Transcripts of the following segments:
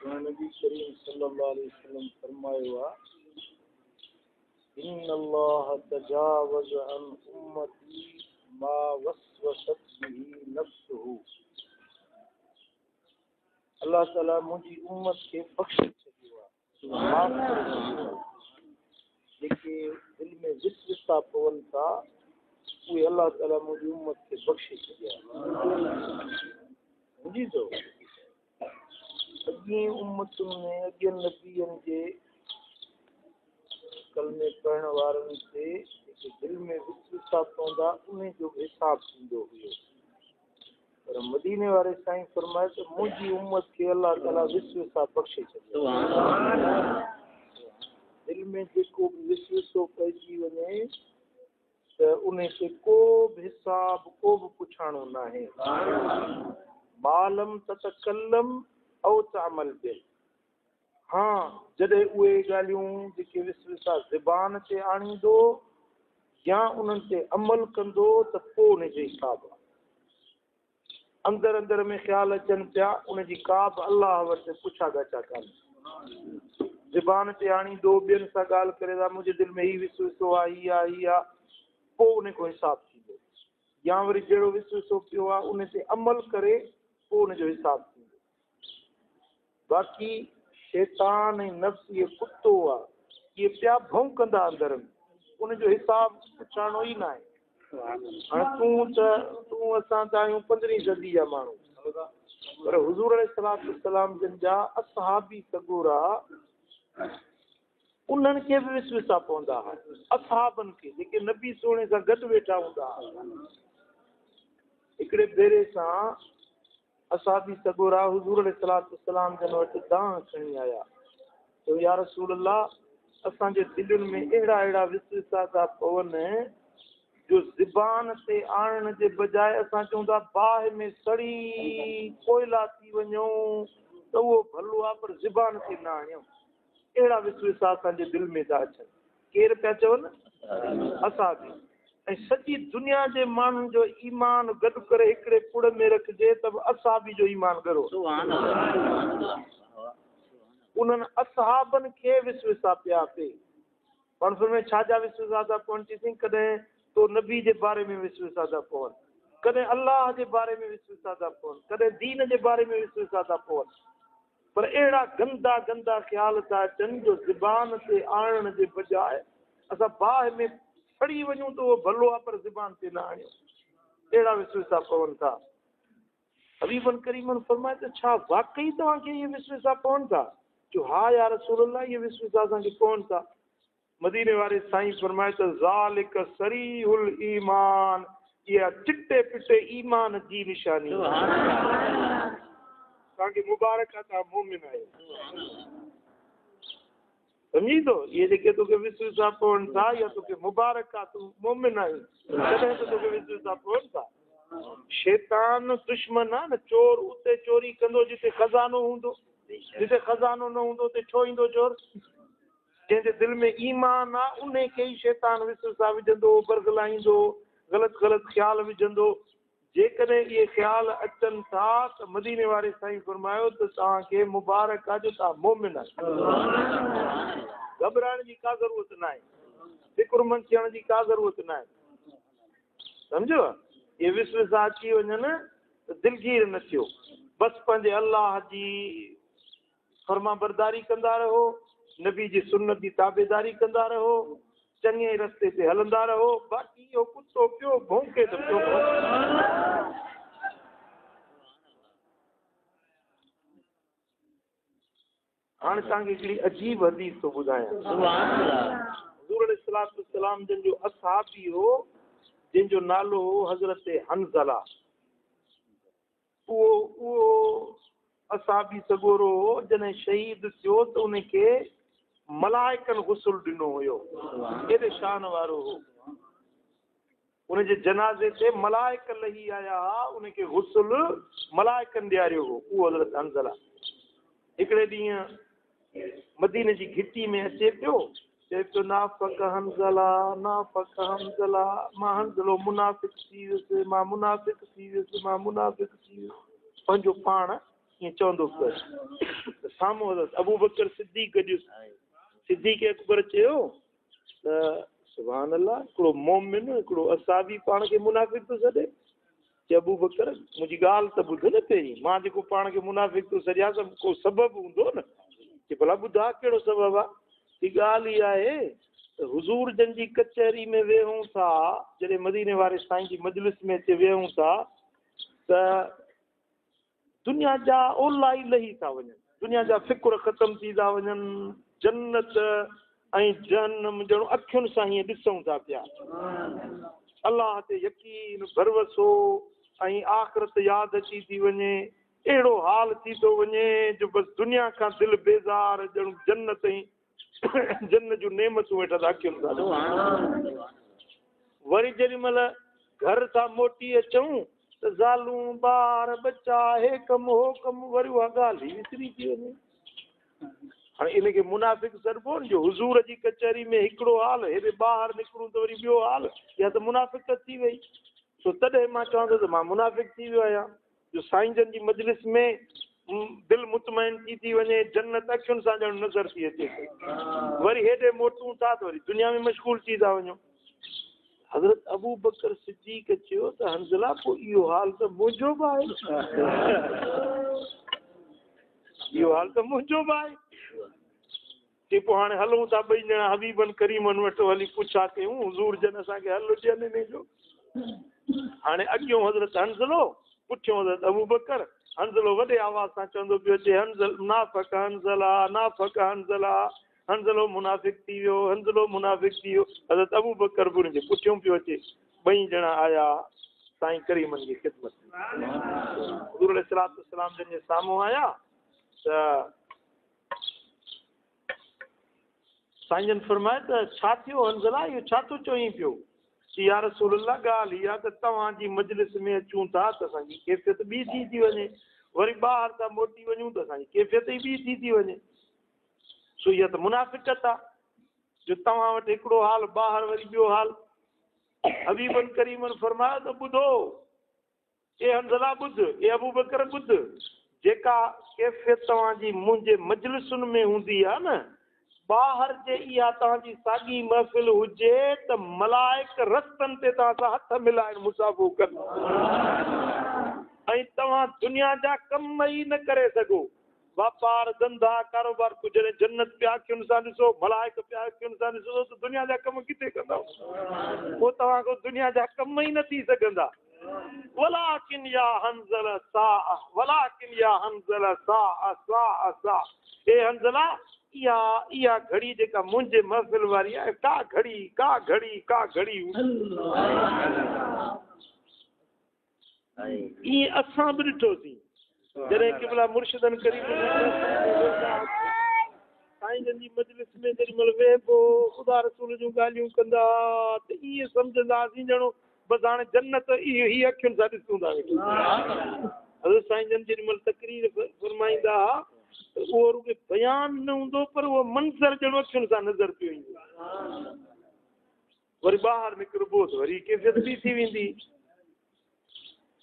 नबी करीम सल्लल्लाहु अलैहि वसल्लम फरमायो आहे, इन अल्लाह तजावज़ अन उम्मती मा वसवसत बिही नफ्सुहु। अल्लाह ताला मुंहिंजी उम्मत खे बख़्शे छॾियो आहे, माफ़ करे छॾियो आहे। जेके दिलि में विसविसा पवनि था उहे अल्लाह ताला मुंहिंजी उम्मत खे बख़्शे छॾिया आहे। सम्झी थो? अॻियनि उम्मतुनि में अॻियनि नबियनि जे कलमे पढ़ण वारनि ते जेके दिलि में विसविसा पवंदा उन जो बि हिसाब थींदो हुयो, पर मदीने वारे साईं फरमाए त मुंहिंजी उम्मत खे अल्लाह ताला विसविसा बख़्शे छॾियो। दिलि में जेको बि विसविसो पइजी वञे त उन ते को बि हिसाब को बि पुछाणो न आहे। मालम ततकल्लम औ तअमल बिह। हाँ, जॾहिं उहे ॻाल्हियूं जेके विसविसा ज़बान ते आणींदो या उन्हनि ते अमल कंदो त पोइ उनजो हिसाब आहे। अंदरि अंदरि में ख़्याल अचनि पिया उनजी का बि अल्लाह वटि पुछा ॻाछा कान्हे। ज़बान ते आणींदो, ॿियनि सां ॻाल्हि करे था मुंहिंजे दिलि में हीउ विसविसो आहे, हीउ आहे, हीउ आहे, पोइ उन खां हिसाब थींदो। या वरी जहिड़ो विसविसो पियो आहे उन ते अमल करे पोइ उनजो हिसाब थींदो। बाक़ी शैतान ऐं नफ्स इहे कुतो आहे, इहे पिया भौंकंदा अंदरि में, उनजो हिसाब पुछाणो ई न आहे। हाणे तूं त तूं असां त आहियूं 15वीं सदी जा माण्हू, पर हुज़ूर अलैहि सलाम जन जा असहाबी सगोरा उन्हनि खे बि विसविसा पवंदा हुआ, असहाबनि खे जेके नबी सोणे सां गॾु वेठा हूंदा हुआ। हिकिड़े भेरे सां असाबी सगोरा हुज़ूर अलैहि सलाम जन वटि दांह खणी आया, त या रसूल अल्लाह असांजे दिलनि में अहिड़ा अहिड़ा विसविसा था पवनि जो ज़बान ते आणण जे बजाए असां चऊं था बाहि में सड़ी कोयला थी वञूं त उहो भलो आहे, पर ज़बान ते न आणियूं। अहिड़ा विसविसा असांजे दिलि में था अचनि। केरु पिया चवनि? असाबी। ऐं सॼी दुनिया जे माण्हुनि जो ईमान गॾु करे हिकिड़े पुड़ में रखिजे त बि असाबी जो ईमान ॻरो। उन्हनि असहाबनि खे विसविसा पिया पे। पाण में छा जा विसविसा था पवनि? चईसीं कॾहिं तो नबी जे बारे में विसविसा था पवनि, कॾहिं अल्लाह जे बारे में विसविसा था पवनि, कॾहिं दीन जे बारे में विसविसा था पवनि, पर अहिड़ा गंदा गंदा ख़्याल था अचनि जो ज़बान ते आणण जे बजाए असां बाहि में सड़ी वञूं त उहो भलो आहे, पर ज़बान ते न आणियूं। अहिड़ा विसविसा पवनि था। हबीबन करीमन फरमाए त छा वाकई तव्हांखे इहे विसविसा पवनि था? जो हा या रसूल अल्लाह, इहे विसविसा असांखे पवनि था। मदीने वारे साईं फरमाए त ज़ालिक सरीहुल ईमान, इहा चिटे पिटे ईमान जी निशानी। तव्हांखे मुबारक आहे, तव्हां मोमिन आहियो। सम्झी थो? इहे जेके तोखे विसविसा पवनि था, या तोखे मुबारक आहे, तूं मोमिन आहीं, तॾहिं त तोखे विसविसा पवनि था। शैतान दुश्मन आहे न, चोर उते चोरी कंदो जिते ख़ज़ानो हूंदो, जिते ख़ज़ानो न हूंदो उते छो ईंदो चोर? जंहिंजे दिलि में ईमान आहे उन खे ई शैतान विसविसा विझंदो, बरगलाईंदो, ग़लति ग़लति ख़्याल विझंदो। जेकॾहिं इहे ख़्याल अचनि था त मदीने वारे साईं फरमायो त तव्हांखे मुबारक आहे जो तव्हां मोमिन आहियो। घबराइण जी का ज़रूरत न आहे, फ़िक्रमंद थियण जी का ज़रूरत न आहे। सम्झो? इहे विसविसा अची वञनि त दिलगीर न थियो, बसि पंहिंजे अल्लाह जी फर्मा बरदारी कंदा रहो, नबी जी सुन्नत जी ताबेदारी कंदा रहो, चङे रस्ते ते हलंदा रहो। बाक़ी इहो कुतो पियो भौंके त पियो भौंके। हाणे तव्हांखे हिकिड़ी अजीब हदीस थो ॿुधायां। हुज़ूर अलैहि सलाम जन जो असहाबी हो जंहिंजो नालो हो हज़रत हंज़ला, उहो उहो असहाबी सगोरो हो, जॾहिं शहीद थियो त उनखे मलाइकनि गुसल ॾिनो हुयो, एॾे शान वारो हो। उनजे जनाज़े ते मलाइक लही आया हुआ, उनखे गुसल मलाइकनि ॾियारियो हो। उहो हज़रत हंज़ला हिकिड़े ॾींहुं मदीने जी घिटी में अचे पियो, चए पियो नाफ़क हंज़ला, नाफ़क हंज़ला, मां हंज़लो मुनाफ़िक थी वियुसि, मां मुनाफ़िक थी वियुसि, मां मुनाफ़िक थी वियुसि। पंहिंजो पाण ईअं चवंदो पियो अचे। سامهون حضرت ابوبڪر صديق ڏس. صديق اڪبر چيو ته سبحان الله، هڪڙو مومن هڪڙو اصحابي پاڻ کي منافق ٿو سڏي. چي ابوبڪر منهنجي ڳالهه ته ٻڌ نه پهرين، مان جيڪو پاڻ کي منافق ٿو سڏيان ته ڪو سبب هوندو نه. چي ڀلا ٻڌاء ڪهڙو سبب آ؟ چي ڳالهه اها آهي ته حضور جن جي ڪچهري ۾ ويهون ٿا، جڏهن مديني واري سائين جي مجلس ۾ اچي ويهون ٿا ته دنيا جا اولا ئي لهي ٿا وڃن، دنيا جا فڪر ختم ٿي ٿا وڃن، جنت ۽ جهنم ڄڻ اکين سان هيئن ڏسون ٿا پيا. الله تي يقين، ڀروسو ۽ آخرت ياد اچي ٿي وڃي. اهڙو حال ٿي ٿو وڃي جو بس دنيا کان دل بيزار، ڄڻ جنت ۽ جن جون نعمتون ويٺا ٿا اکين سان ڏسون. وري جيڏي مهل گهر ٿا موٽي اچون ته زالون، ٻار ٻچا، هي ڪم هو ڪم، وري اها ڳالهه ئي وسري ٿي وڃي. هاڻي ان کي منافق سڏبو نه، جو حضور جي ڪچهري ۾ هڪڙو حال، هيڏي ٻاهر نڪرون ته وري ٻيو حال، اها ته منافقت ٿي وئي. سو تڏهن مان چوان ٿو ته مان منافق ٿي ويو آهيان، جو سائين جن جي مجلس ۾ دل مطمئن ٿي ٿي وڃي، جنت اکين سان ڄڻ نظر ٿي اچي پئي. وري هيڏي موٽون ٿا ته وري دنيا ۾ مشغول ٿي ٿا وڃون. حضرت ابوبڪر صديق چيو ته حنظله پوء اهو حال ته منهنجو به آهي. اهو حال ته منهنجو به آهي. چي پوء هاڻي هلون ٿا ٻئي ڄڻا حبيبن ڪريمن وٽ هلي پڇا ڪيون، حضور جن اسان کي حل ڏين انهي جو. هاڻي اڳيون حضرت حنظلو، پٺيون حضرت ابوبڪر. حنظلو وڏي آواز سان چوندو پيو اچي، حنظل، نافق حنظله، نافق حنظله، حنظلو منافق ٿي ويو، حنظلو منافق ٿي ويو. حضرت ابوبڪر به ان جي پٺيون پيو اچي. ٻئي ڄڻا آيا سائين ڪريمن جي خدمت ۾. حضور عليه الصلوة والسلام جن جي سامهون آيا ته سائين جن فرمايو ته ڇا ٿيو حنظله اهو ڇا ٿو چوين پيو؟ چي يا رسول الله ڳالهه اها ته توهان جي مجلس ۾ اچون ٿا ته اسان جي ڪيفيت ٻي ٿي ٿي وڃي، وري ٻاهر ٿا موٽي وڃون ته اسان جي ڪيفيت ئي ٻي ٿي ٿي وڃي. سو اها ته منافقت آ جو توهان وٽ هڪڙو حال ٻاهر وري ٻيو حال. حبيبن ڪريمن فرمايو ته ٻڌو! اي حنظله ٻڌ، اي ابوبڪر ٻڌ، جيڪا ڪيفيت توهان جي منهنجي مجلسن ۾ هوندي آهي نه، ٻاهر جي اها توهان جي ساڳي محفل هجي ته ملائڪ رستن تي توهان سان هٿ ملائڻ مصافحو ڪن ۽ توهان دنيا جا ڪم ئي نه ڪري سگهو. واپار، ڌنڌا، ڪاروبار پوء جڏهن جنت پيا اکين سان ڏسو، ملائڪ پيا اکين سان ڏسو ته دنيا جا ڪم ڪٿي ڪندؤ؟ پوء توهان کان دنيا جا ڪم ئي نه ٿي سگهندا. ولڪن يا حنظله ساعه ولڪن يا حنظله ساعه ساعه ساعه اي حنظله اها اها گهڙي جيڪا منهنجي محفل واري آهي ڪا گهڙي ڪا گهڙي ڪا گهڙي هوندي. ائين اسان به ڏٺوسين جڏهن قبلا مرشدن ڪريم سائين جن جي مجلس ۾ جيڏي مهل ويهبو خدا رسول جون ڳالهيون ڪندا ته ائين سمجهندا هئاسين ڄڻو بس هاڻي جنت اهو هي اکين سان ڏسون ٿا ويٺا. حضرت سائين جن جيڏي مهل تقرير فرمائيندا ها ته اهو رڳو بيان نه هوندو پر اهو منظر ڄڻو اکين سان نظر پيو ايندو. وري ٻاهر نڪربو ته وري ڪيفيت ٻي ٿي ويندي.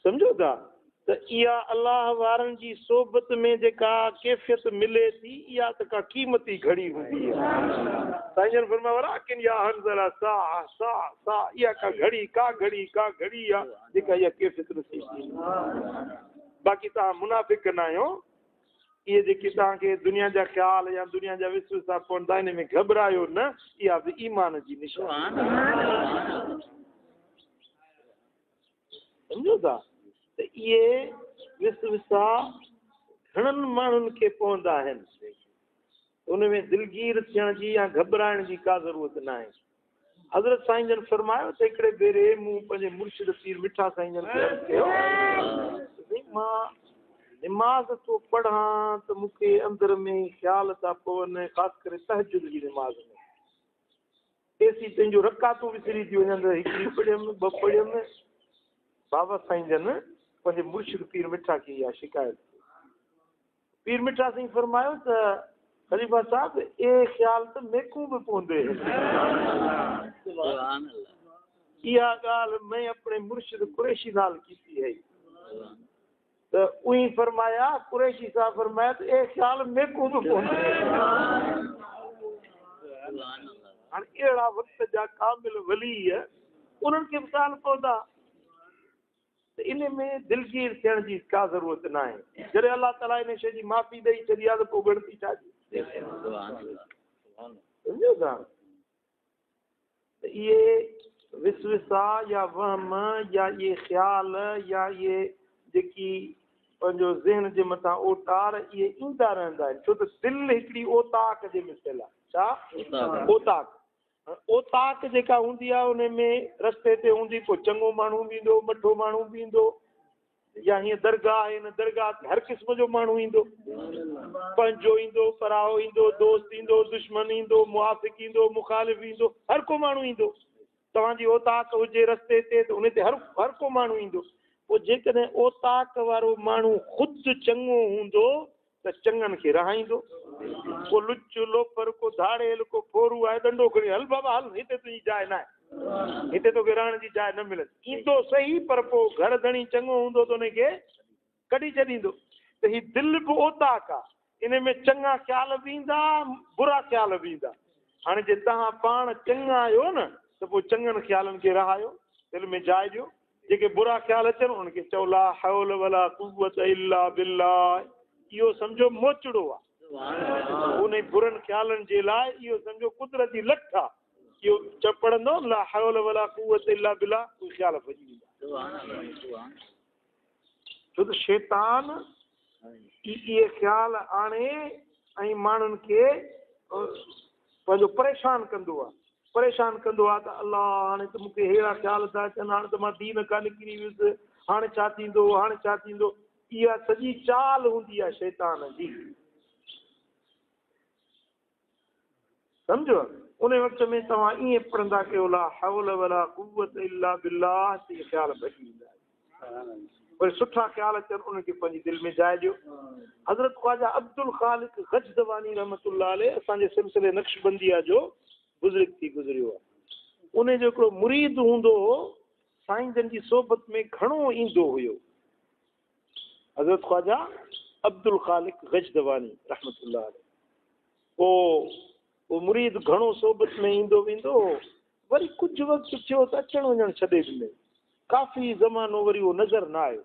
سمجهو ٿا ته اها الله وارن جي صحبت ۾ جيڪا ڪيفيت ملي ٿي اها ته ڪا قيمتي گهڙي هوندي آهي. سائين جن فرمايو ولڪن يا حنظله ساعه ساعه ساعه اها ڪا گهڙي ڪا گهڙي ڪا گهڙي آهي جيڪا اها ڪيفيت نصيب ٿيندي. باقي توهان منافق نه آهيو. اهي جيڪي توهان کي دنيا جا خيال يا دنيا جا وسوسا پون ٿا ان ۾ گهٻرايو نه، اها به ايمان جي نشاني آهي. سمجهو ٿا ته اهي وسوسا گهڻن ماڻهن کي پوندا آهن، ان ۾ دلگير ٿيڻ جي يا گهٻرائڻ جي ڪا ضرورت ناهي. حضرت سائين جن فرمايو ته هڪڙي ڀيري مون پنهنجي مرشد پير مٺا سائين جن کي عرض ڪيو ته سائين مان نماز ٿو پڙهان ته مون کي اندر ۾ خيال ٿا پون خاص ڪري تهجد جي نماز ۾ ايسين تائين جو رڪعتون وسري ٿي وڃن ته هڪڙي پڙهيم ٻه پڙهيم. بابا سائين جن پنهنجي مرشد پير مٺا کي اها شڪايت ڪئي. پير مٺا سائين فرمايو ته خليفه صاحب اي خيال ته ميڪون به پوندي هن. اها ڳالهه مين اپڻي مرشد قريشي نال ڪيتي هئي. त उही फरमाया, कुरैशी साहब फरमाया त ए ख़्याल मेकू बि कोन्हे। हाणे अहिड़ा वक़्त जा कामिल वली उन्हनि खे बि ख़्याल पवंदा। त इन में दिलगीर थियण जी का ज़रूरत न आहे। जॾहिं अलाह ताला इन शइ जी माफ़ी ॾेई छॾी आहे त पोइ ॻणती छा जी? सम्झो था? त इहे विसविसा या वहम या इहे ख़्याल या इहे जेकी पंहिंजो ज़हन जे मथां ओटार इहे ईंदा रहंदा आहिनि, छो त दिलि हिकिड़ी ओताक जे मिसिल आहे। छा? ओताक। ओताक जेका हूंदी आहे उन में रस्ते ते हूंदी, पोइ चङो माण्हू बि ईंदो, मठो माण्हू बि ईंदो, या हीअं दरगाह आहे, हिन दरगाह ते हर क़िस्म जो माण्हू ईंदो, पंहिंजो ईंदो, पराओ ईंदो, दोस्त ईंदो, दुश्मन ईंदो, मुआफ़िक ईंदो, मुखालिफ़ ईंदो, हर को माण्हू ईंदो। तव्हांजी ओताक हुजे रस्ते ते त उन ते हर हर को माण्हू ईंदो। पोइ जेकॾहिं ओताक वारो माण्हू ख़ुदि चङो हूंदो त चङनि खे रहाईंदो। को लुच लोफर, को धाड़ेल, को फोरू आहे, ॾंडो खणी हल बाबा हल, हिते तुंहिंजी जाइ न आहे, हिते तोखे रहण जी जाइ न मिलंदी। ईंदो सही, पर पोइ घर धणी चङो हूंदो त उनखे कढी छॾींदो। त हीअ दिलि बि ओताक आहे, इन में चङा ख़्याल बि ईंदा, बुरा ख़्याल बि ईंदा। हाणे जे तव्हां पाण चङा आहियो न त पोइ चङनि ख़्यालनि खे रहायो, दिलि में जाइ ॾियो। जेके बुरा ख़्याल अचनि उन्हनि खे चओ ला हौल वला कुव्वत इल्ला बिल्लाह। इहो सम्झो मोचड़ो आहे, उन बुरनि ख़्यालनि जे लाइ इहो सम्झो कुदरती लठ आहे। इहो पढ़ंदो ला हौल वला कुव्वत इल्ला बिल्लाह, उहे ख़्याल भॼी वेंदा। छो त शैतान इहे ख़्याल आणे ऐं माण्हुनि खे पंहिंजो परेशान कंदो आहे, परेशान कंदो आहे त अलाह हाणे त मूंखे अहिड़ा ख़्याल था अचनि, हाणे त मां दीन खां निकिरी वियुसि, हाणे छा थींदो, हाणे छा थींदो। इहा सॼी चाल हूंदी आहे शैतान जी, सम्झो? उन वक़्त में तव्हां ईअं पढ़ंदा कयो ला हौल वला कुव्वत इल्ला बिल्लाह, त इहे ख़्याल भॼी वेंदा। पर सुठा ख़्याल अचनि उन्हनि खे पंहिंजी दिलि में जाइ ॾियो। हज़रत ख्वाजा अब्दुल ख़ालिक गजदवानी रहमतुल्लाह अलैह असांजे सिलसिले नक्शबंदिया जो बुज़ुर्ग थी गुज़रियो आहे। उन जो हिकिड़ो मुरीद हूंदो हो, साईं जन जी सोबत में घणो ईंदो हुयो। हज़रत ख्वाजा अब्दुल ख़ालिक गजदवानी रहमतुल्लाह अलैह, पोइ मुरीद घणो सोबत में ईंदो वेंदो हो। वरी कुझु वक़्तु थियो त अचणु वञणु छॾे ॾिनई, काफ़ी ज़मानो वरी उहो नज़र न आयो।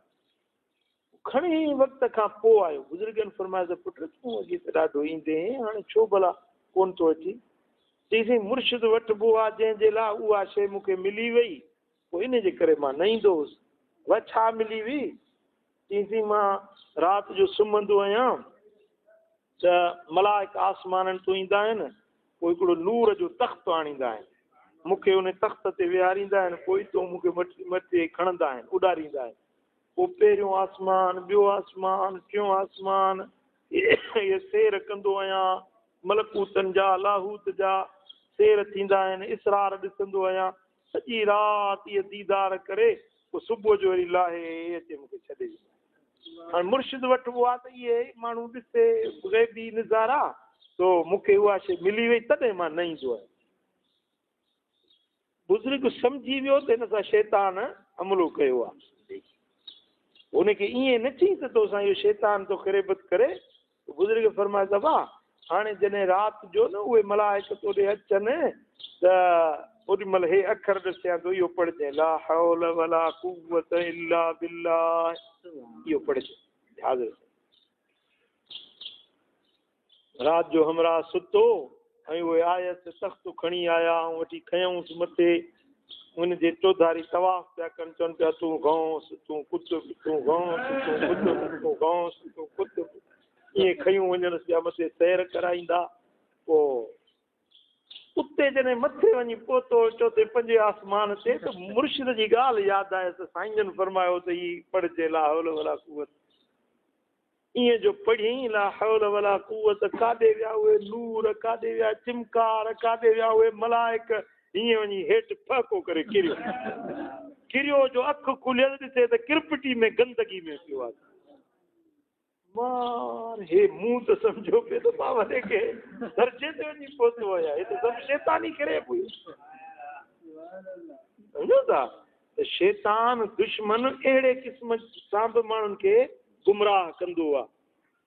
घणे वक़्त खां पोइ आयो। बुज़ुर्गनि फरमायो त पुट तूं अॻे त ॾाढो ईंदे, हाणे छो भला कोन थो अची? चई मुर्शिद वठिबो आहे जंहिंजे लाइ उहा शइ मूंखे मिली वई, पोइ इन जे करे मां न ईंदो हुउसि। वह छा मिली हुई? चई मां राति जो सुम्हंदो आहियां त मलाइक आसमाननि तो ईंदा आहिनि, पोइ हिकिड़ो नूर जो तख़्त आणींदा आहिनि, मूंखे उन तख़्त ते विहारींदा आहिनि, पोइ तो मूंखे मथे खणंदा आहिनि, उॾारींदा आहिनि। पोइ पहिरियों आसमान, ॿियो आसमान, टियों आसमान, इहे सैर कंदो आहियां, मलकूतनि जा, लाहूत जा सैर थींदा आहिनि, इसरार ॾिसंदो आहियां। सॼी राति इहे दीदार करे पोइ सुबुह जो वरी लाहे अचे मूंखे छॾे ॾींदा। हाणे मुर्शिद वठिबो आहे त इहे माण्हू ॾिसे ग़ैबी नज़ारा, तो मूंखे उहा शइ मिली वई तॾहिं मां न ईंदो आहियां। बुज़ुर्ग सम्झी वियो त हिन सां शैतान हमिलो कयो आहे। हुनखे ईअं न चई त तोसां इहो शैतान थो ख़रेबत करे। बुज़ुर्ग फरमाए त वाह, हाणे जॾहिं राति जो न उहे मलाइक तोॾे अचनि त ओॾी महिल हे अखर ॾिसियां थो, इहो पढ़िजांइ ला हौल वला कुव्वत इल्ला बिल्लाह, इहो पढ़िजांइ। हाज़िर राति जो हमराह सुतो ऐं उहे आयसि, तख़्त खणी आया ऐं वठी खयऊंसि मथे, उनजे चौधारी तवाफ़ पिया कनि, चवनि पिया तूं गौस, तूं कुतुब, तूं गौस, तूं कुतुब, तूं गौस, तूं कुतुब, ईअं खयूं वञनि पिया मथे सैर कराईंदा। पोइ उते जॾहिं मथे वञी पहुतो चौथे पंजे आसमान ते, त मुर्शिद जी ॻाल्हि यादि आयसि, साईं जन फरमायो त हीअ पढ़िजे ला हौल वला कुव्वत। ईअं जो पढ़ियईं ला हौल वला कुव्वत, काॾे विया उहे नूर, काॾे विया चिमकार, काॾे विया उहे मलाइक, ईअं वञी हेठि फहको करे किरियो। किरियो जो अखि खुलियल ॾिसे त किरपिटी में गंदगी में पियो आहे। मार हे मूं त सम्झो पियो त मां वॾे खे दर्जे ते वञी पहुतो आहियां, हे त सभु शैतानी करे पियो। सम्झो था? त शैतान दुश्मन अहिड़े क़िस्म सां बि माण्हुनि खे گمراهه ڪندو آهي.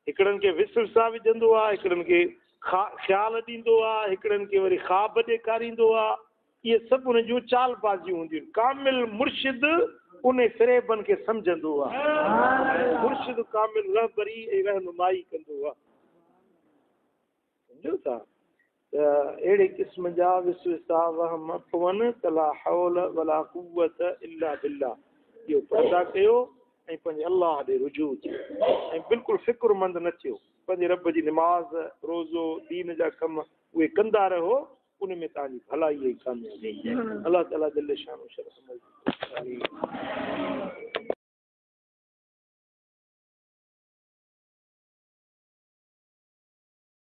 هڪڙن کي وسوسا وجهندو آهي، هڪڙن کي خيال ڏيندو آهي، هڪڙن کي وري خواب ڏيکاريندو آهي. اهي سڀ ان جون چالبازيون هونديون آهن. ڪامل مرشد ان فريبن کي سمجهندو آهي ۽ مرشد ڪامل رهبري ۽ رهنمائي ڪندو آهي. سمجهو ٿا ته اهڙي قسم جا وسوسا وهم پون ته لا حول ولا قوت الا بالله اهو پڙهندا ڪيو ۽ پنهنجي الله ڏي رجوع ٿيو ۽ بلڪل فڪرمند نه ٿيو. پنهنجي رب جي نماز، روزو، دين جا ڪم اهي ڪندا رهو، ان ۾ توهان جي ڀلائي ۽ ڪاميابي. الله تعالي جل شانه شرف عمل جي توفيق.